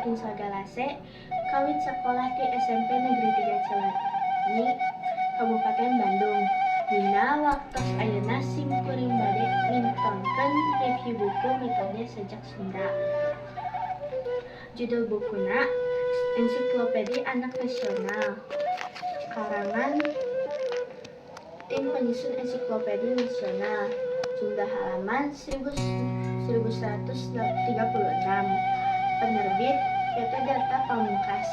saking Sogalase, kawit sekolah di SMP Negeri 3 Cileunyi, Kabupaten Bandung. Dina waktos ayeuna sim kuring bade mintonkeun review buku Metode Sajak Sunda. Judul bukuna Ensiklopedi Anak Nasional. Karangan tim penyusun Ensiklopedi Nasional. Jumlah halaman 1136. Penerbit PT Delta Pamungkas.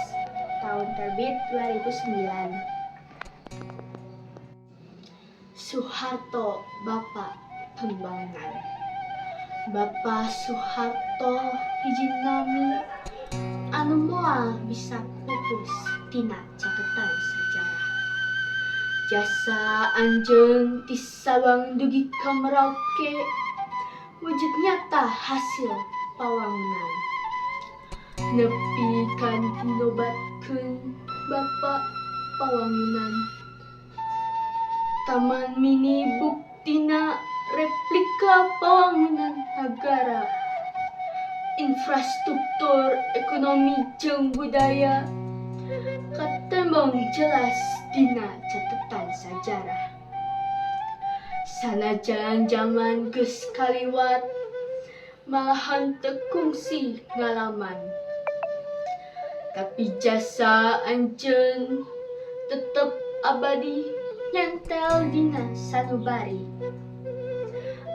Tahun terbit 2009. Soeharto, Bapak Pembangunan. Bapak Soeharto hiji nami anu moal bisa pupus tina catetan sajarah. Jasa anjeun ti Sabang dugi ka Merauke wujud nyata hasil pawangunan. Nepi ka dinobatkeun Bapak Pawangunan. Taman Mini buktina replika pawangunan nagara. Infrastruktur ekonomi jeung budaya katembong jelas dina catetan sajarah. Sanajan jaman geus kaliwat, malahan teu kungsi ngalaman. Tapi jasa anjeun tetep abadi, nyentel dina sanubari.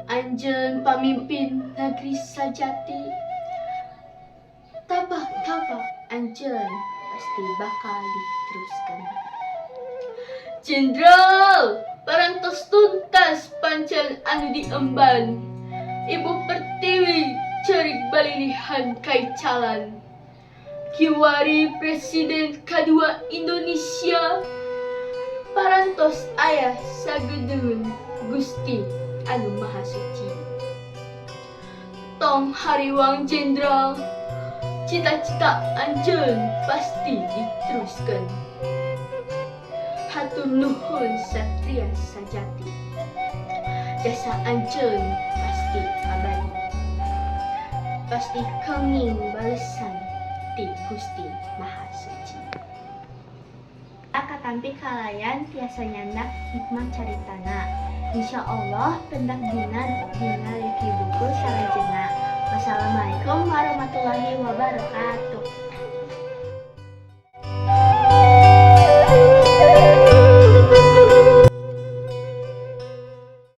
Anjeun pamimpin negeri sajati. Tapak-tapak anjeun pasti bakal diteruskeun. Jenderal, parantos tuntas pancen anu diemban. Ibu Pertiwi cerik balilihan kaicalan. Kiwari Presiden kadua Indonesia, parantos aya sagedeun Gusti anu Maha Suci. Tong hariwang, Jenderal, cita-cita anjeun pasti diteruskeun. Hatur nuhun, satria sajati. Jasa anjeun pasti abadi. Pasti kenging balesan ti Gusti Maha Suci. Katampi kalayan tiasa nyandak hikmah caritana. Insya Allah pendak dina dina review buku salajengna. Wassalamualaikum warahmatullahi wabarakatuh.